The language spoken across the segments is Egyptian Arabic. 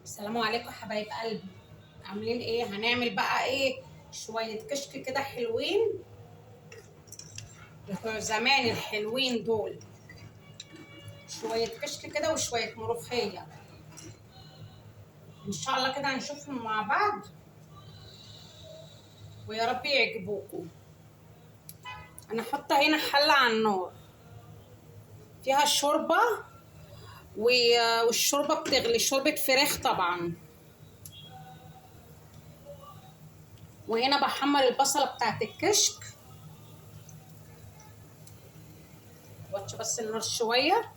السلام عليكم حبايب قلبي، عاملين ايه؟ هنعمل بقى ايه؟ شوية كشك كده حلوين بتوع زمان الحلوين دول، شوية كشك كده وشوية ملوخية ان شاء الله كده هنشوفهم مع بعض ويا رب يعجبوكم. انا حاطه هنا حله على النار فيها الشوربة والشوربه بتغلي، شوربة فراخ طبعا. وهنا بحمر البصله بتاعت الكشك، وطي بس النار شوية.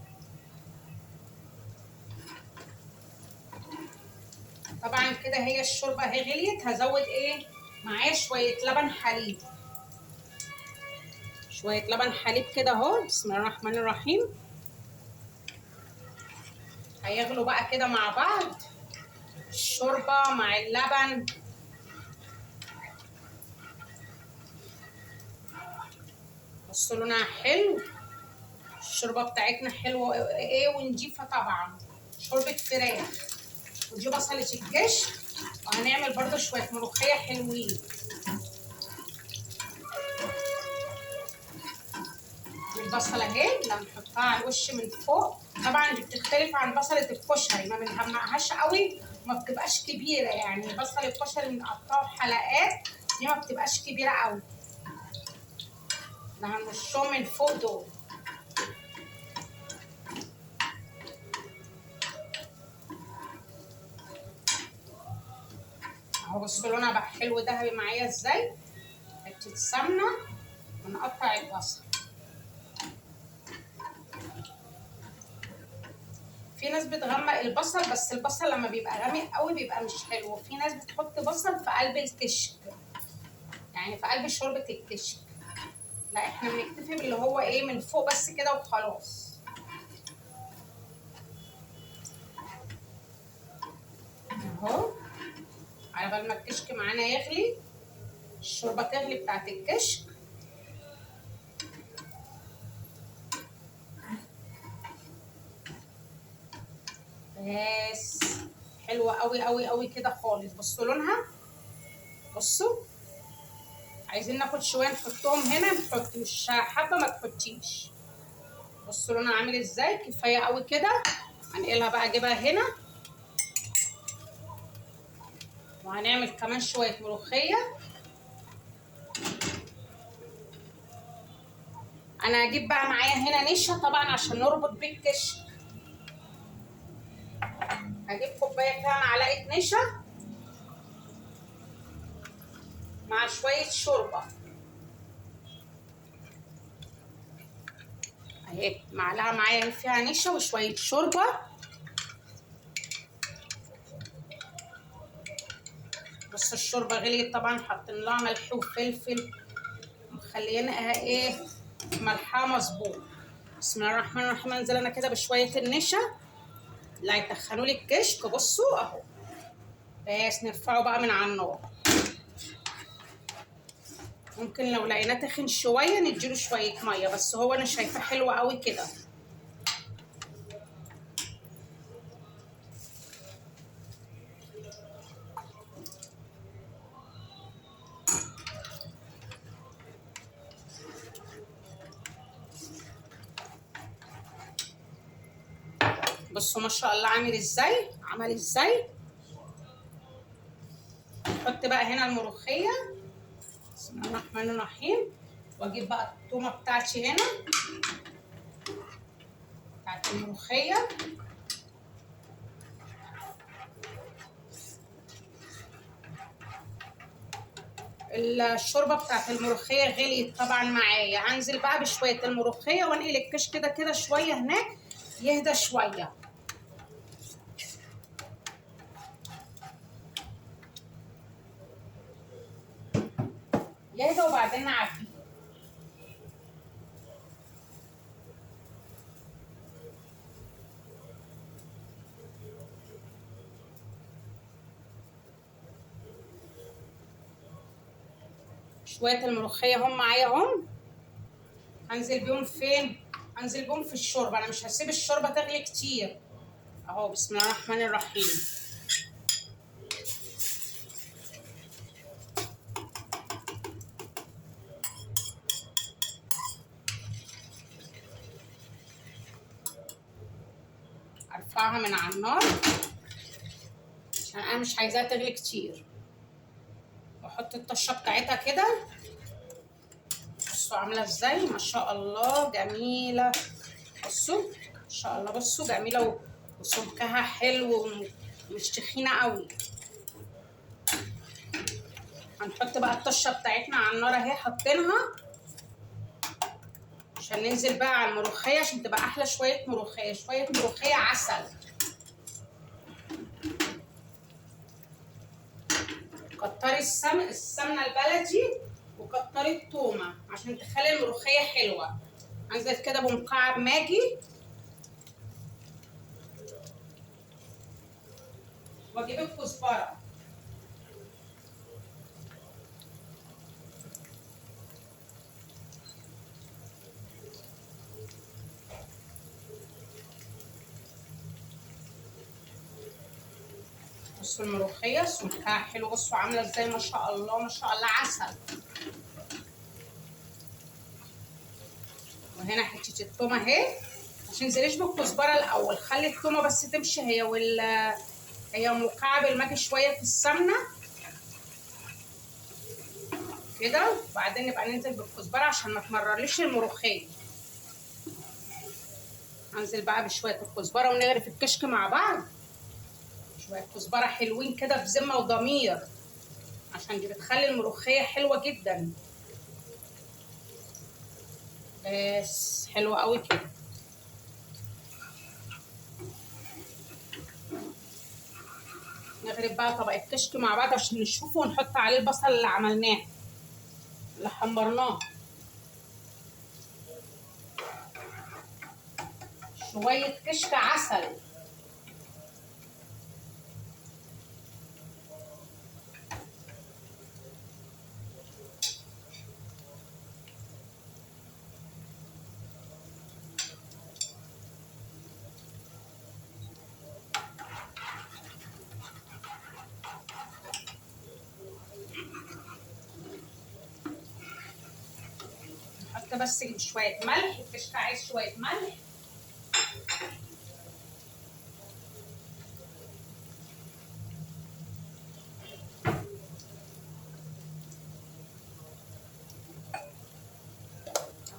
طبعا كده هي الشوربة اهي غليت، هزود ايه معايا؟ شوية لبن حليب، شوية لبن حليب كده اهو. بسم الله الرحمن الرحيم. هيغلوا بقى كده مع بعض الشوربة مع اللبن. بصوا لونها حلو، الشوربة بتاعتنا حلوة ايه ونضيفه طبعا، شوربة فراخ. ودي بصله الكشك، وهنعمل برضو شوية ملوخية حلوين. البصله اهي اللي هنحطها على الوش من فوق، طبعا دي بتختلف عن بصله الكشري، ما بنغمقهاش قوي وما بتبقاش كبيرة، يعني بصله الكشري بنقطعه حلقات، دي ما بتبقاش كبيرة قوي. اللي هنرشهم من فوق دول. اهو بصوا لونها بقى حلو ذهبي معايا ازاي، حتة سمنه ونقطع البصل. في ناس بتغمق البصل، بس البصل لما بيبقى غامق قوي بيبقى مش حلو. وفي ناس بتحط بصل في قلب الكشك، يعني في قلب شوربة الكشك. لا احنا بنكتفي باللي هو ايه من فوق بس كده وخلاص. اهو على بال ما الكشك معانا يغلي، الشوربة تغلي بتاعت الكشك. بس حلوة قوي قوي قوي كده خالص. بصوا لونها، بصوا عايزين ناخد شوية نحطهم هنا، نحط مش حابة ما تحطيش. بصوا لونها عامل ازاي، كفاية قوي كده. هنقلها بقى اجيبها هنا، وهنعمل كمان شوية ملوخية. انا هجيب بقى معايا هنا نشا طبعا عشان نربط بيه الكشك. هجيب كوباية فيها معلقه نشا مع شوية شوربة اهي، معلقه معايا فيها نشا وشوية شوربة. بص الشوربة غليت طبعا، حاطين لها ملح وفلفل ومخلينها ايه ملحها مظبوط. بسم الله الرحمن الرحيم. انزل انا كده بشوية النشا اللي هيتخنوا لي الكشك. بصوا اهو، بس نرفعه بقى من على النار. ممكن لو لقيناه تخن شوية نديله شوية مية، بس هو انا شايفاه حلو قوي كده. بصوا ما شاء الله عامل ازاي، عمل ازاي. نحط بقى هنا الملوخية. بسم الله الرحمن الرحيم. واجيب بقى التومه بتاعتي هنا بتاعت الملوخية. الشوربة بتاعت الملوخية غليت طبعا معايا. هنزل بقى بشوية الملوخية وانقل الكش كده كده شوية هناك يهدى شوية. يهدى وبعدين نعبيه. شوية الملوخية هم معايا هم، هنزل بيهم فين؟ هنزل بيهم في الشوربة. انا مش هسيب الشوربة تغلي كتير اهو. بسم الله الرحمن الرحيم. هرفعها من على النار عشان انا مش عايزاها تغلي كتير. واحط الطشه بتاعتها كده. بصوا عامله ازاي، ما شاء الله جميلة. بصوا ما شاء الله، بصوا جميلة وسمكها حلو ومش تخينة قوي. هنحط بقى الطشه بتاعتنا على النار اهي، حاطينها عشان ننزل بقى على الملوخية عشان تبقى احلى. شوية ملوخية، شوية ملوخية عسل. كتري السمنة البلدي وكتري التومه عشان تخلي الملوخية حلوة. هنزل كده بمكعب ماجي واجيب الكزبره. بصوا الملوخية سمكها حلو، بصوا عامله ازاي، ما شاء الله ما شاء الله عسل. وهنا حتة التومه اهي، ما تنزليش بالكزبره الاول، خلي التومه بس تمشي هي مكعب الماجي شوية في السمنة كده، وبعدين نبقى ننزل بالكزبره عشان ما تمررليش الملوخية. هنزل بقى بشوية الكزبره ونغرف الكشك مع بعض. شوية كزبره حلوين كده بذمه وضمير، عشان دي بتخلي الملوخية حلوة جدا. بس حلوة قوي كده. نغرف بقى طبق الكشك مع بعض عشان نشوفه، ونحط عليه البصل اللي عملناه اللي حمرناه. شوية كشك عسل. نحط بس شوية ملح، الكشك عايز شوية ملح.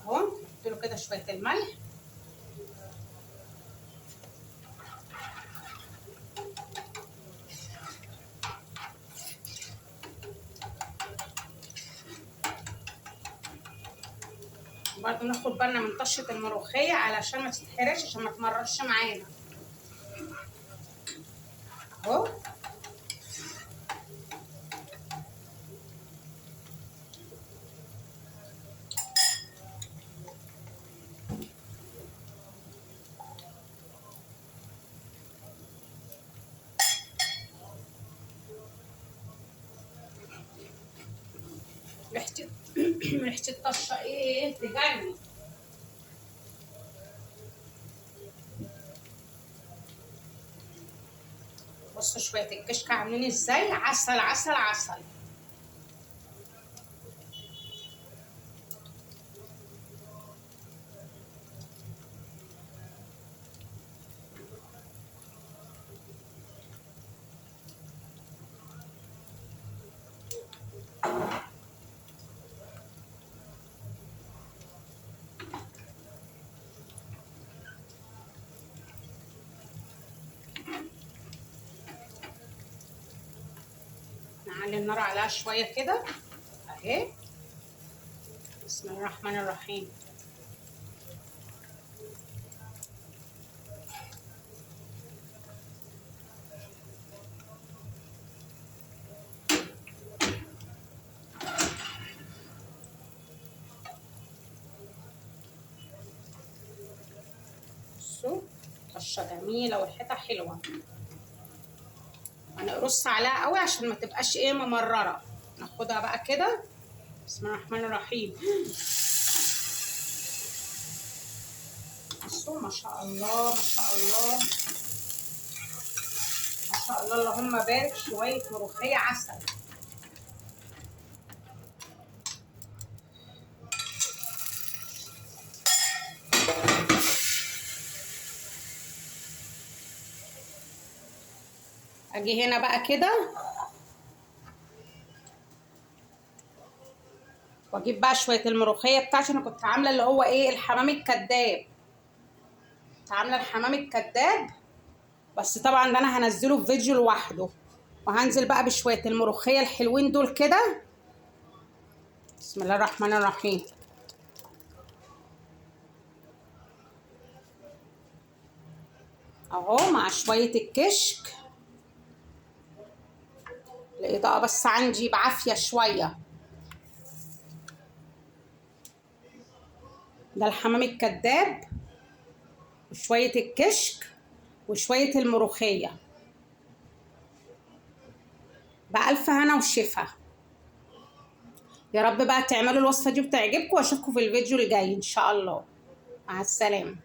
اهو نحط له كده شوية الملح. برضه ناخد بالنا من طشة الملوخية علشان ما تتحرقش، عشان ما تمررش معانا. اهو ريحة الطشة ايه تجنن. بصوا شوية الكشك عاملين ازاي، عسل عسل عسل. نعلي النار عليها شوية كده اهي. بسم الله الرحمن الرحيم. بصوا طشه جميلة وريحتها حلوة. هنقرص عليها قوي عشان ما تبقاش ايه ممرره. ناخدها بقى كده. بسم الله الرحمن الرحيم. بصوا ما شاء الله ما شاء الله ما شاء الله، اللهم بارك. شوية ملوخية عسل. اجي هنا بقى كده واجيب بقى شوية الملوخية بتاعتي. انا كنت عامله اللي هو ايه، الحمام الكذاب. كنت عامله الحمام الكذاب، بس طبعا ده انا هنزله في فيديو لوحده. وهنزل بقى بشوية الملوخية الحلوين دول كده. بسم الله الرحمن الرحيم. اهو مع شوية الكشك. الاضاءة بس عندي بعافية شوية. ده الحمام الكذاب وشوية الكشك وشوية الملوخية. بألف هنا وشفا. يا رب بقى تعملوا الوصفة دي وتعجبكم، واشوفكم في الفيديو الجاي ان شاء الله. مع السلامة.